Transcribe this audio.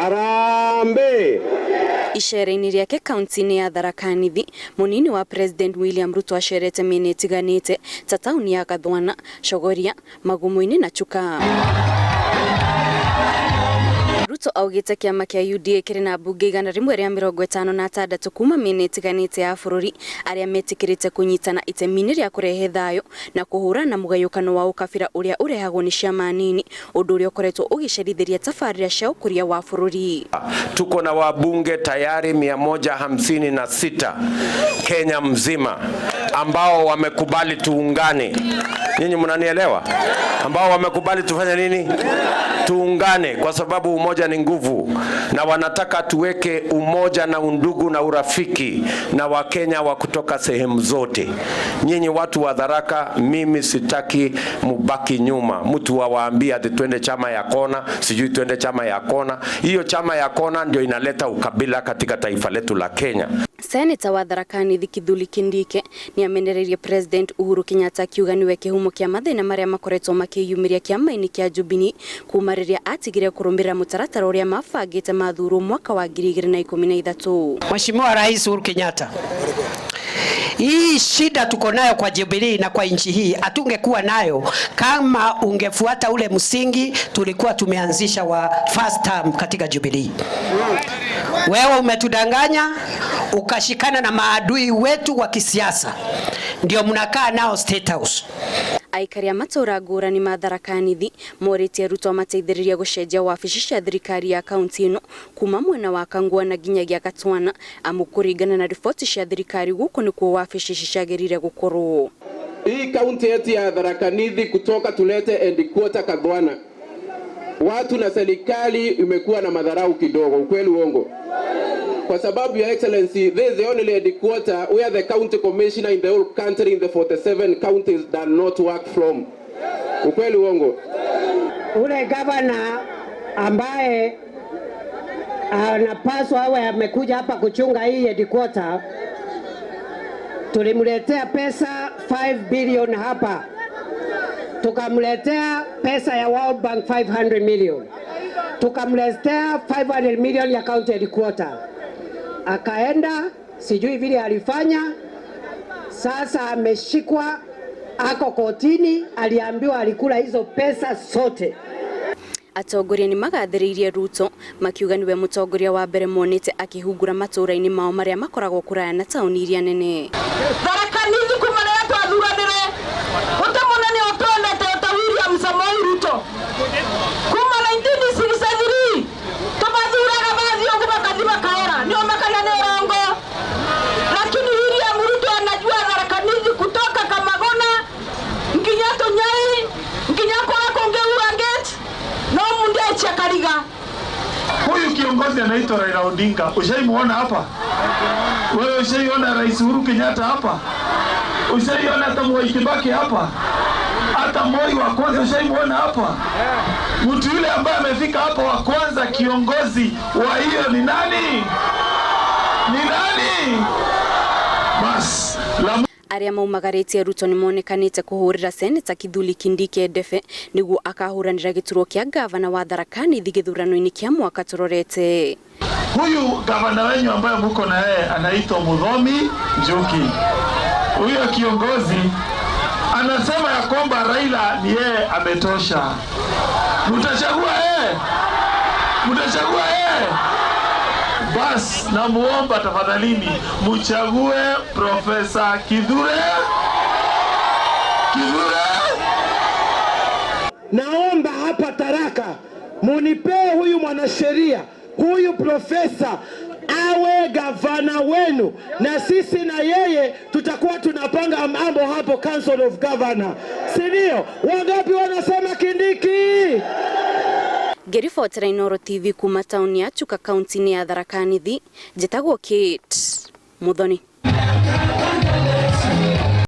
Harambee! Icera-inĩ rĩake kaunti-inĩ ya Tharaka Nithi, mũnini wa President William Ruto acerete mĩena ĩtiganĩte ta taũni ya Gathwana, Chogoria, Magumo-inĩ na Chuka. Ruto augĩte kĩama kĩa UDA kĩrĩ na mbunge 156 kuma mĩena ĩtiganĩte ya bũrũri arĩa metĩkĩrĩte kũnyitana itemi-inĩ rĩa kũrehe thayũ na kũhũrana na mũgayũkano wa ũkabira ũrĩa ũrehagwo nĩ ciama nini, ũndũ ũrĩa ũkoretwo ũgĩcerithĩria tabarĩra cia ũkũria wa bũrũri. Tuko na wabunge tayari 156 Kenya mzima ambao wamekubali tuungane. Nyinyi mnanielewa? Ambao wamekubali tufanye nini? Tuungane, kwa sababu umoja ni nguvu, na wanataka tuweke umoja na undugu na urafiki na Wakenya wa kutoka sehemu zote. Nyinyi watu wa Tharaka, mimi sitaki mubaki nyuma, mtu awaambie ati twende chama ya kona, sijui twende chama ya kona. Hiyo chama ya kona ndio inaleta ukabila katika taifa letu la Kenya. Seneta wa Tharaka Nithi Kithure Kindiki nĩ amenereirie President Uhuru Kenyatta akiuga nĩwe kĩhumo kĩa mathĩna marĩa makoretwo makĩyumĩria kĩama-inĩ kĩa Jubilee kuma rĩrĩa atigire kũrũmĩrĩra mũtaratara ũrĩa mabangĩte mathurwo mwaka wa 2013. Mheshimiwa Rais Uhuru Kenyatta, hii shida tuko nayo kwa Jubilee na kwa nchi hii hatungekuwa nayo kama ungefuata ule msingi tulikuwa tumeanzisha wa first term katika Jubilee. Wewe umetudanganya ukashikana na maadui wetu wa kisiasa, ndio mnakaa nao State House. Aikari a matũra ngũrani ma Tharaka Nithi morĩtie Ruto amateithĩrĩrie gũcenjia wabici cia thirikari ya kaunti ĩno kuma mwena wa Kangwana nginyagia Gatwana, amu kũringana na riboti cia thirikari gũkũ nĩkuo wabici ici ciagĩrĩire gũkorwo. Hii kaunti yetu ya Tharaka Nithi kutoka tulete headquarter Kathwana, watu na serikali imekuwa na madharau kidogo, ukweli uongo? Kwa sababu, Your Excellency, this is the only headquarter where the county commissioner in the whole country, in the 47 counties, does not work from. Ukweli uongo? Ule gavana ambaye anapaswa awe amekuja hapa kuchunga hii headquarter, tulimletea pesa 5 billion hapa, tukamletea pesa ya World Bank 500 million, tukamletea 500 million ya county headquarter. Akaenda sijui vile alifanya, sasa ameshikwa, ako kotini, aliambiwa alikula hizo pesa zote. Atongoria nĩ magathĩrĩirie Ruto makiuga nĩwe mũtongoria wa mbere monete akĩhungura matũũra-inĩ mao marĩa makoragwo kũraya na taũni iria nene. Tharaka Nithi kuma rĩrĩa twathuranire gũte mũnene ũtwendete ta William Samoei Ruto. Kuma 1963 tũmathuraga mathiĩ ũguo makathi makaora nĩo makana nĩ ũrongo, lakini William Ruto anajua Tharaka Nithi kutoka Kamagona nginya Tunyai nginya kũrĩa kũngĩ Urangate no mundu Kariga. Huyu kiongozi anaitwa Raila Odinga, ushaimuona hapa? Wewe ushaiona Rais Uhuru Kenyatta hapa? Ushaiona hata Mwai Kibaki hapa? Hata Moi wa kwanza ushaimuona hapa? Mtu yule ambaye amefika hapa wa kwanza kiongozi wa hiyo ni nani? Ni nani? Bas, la Arĩa maumagarĩtie Ruto nĩ monekanĩte kũhũrĩra Seneta Kithure Kindiki ndebe nĩguo akahũranĩra gĩturwa kĩa gavana wa Tharaka Nithi gĩthurano-inĩ kĩa mwaka tũrorete. Huyu gavana wenyu ambaye muko na yeye anaitwa Muthomi Njuki. Huyo kiongozi anasema ya kwamba Raila ni yeye ametosha. Mutachagua yeye? Mutachagua yeye? Bas, namuomba tafadhalini muchague Profesa Kithure Kithure. Naomba hapa Tharaka munipee huyu mwanasheria, huyu profesa awe gavana wenu, na sisi na yeye tutakuwa tunapanga mambo hapo Council of Governor, si ndio? Wangapi wanasema Kindiki? Ngĩribotera Inooro TV kuma taũni ya Chuka, kaunti-inĩ ya Tharaka Nithi, njĩtagwo Kate Muthoni.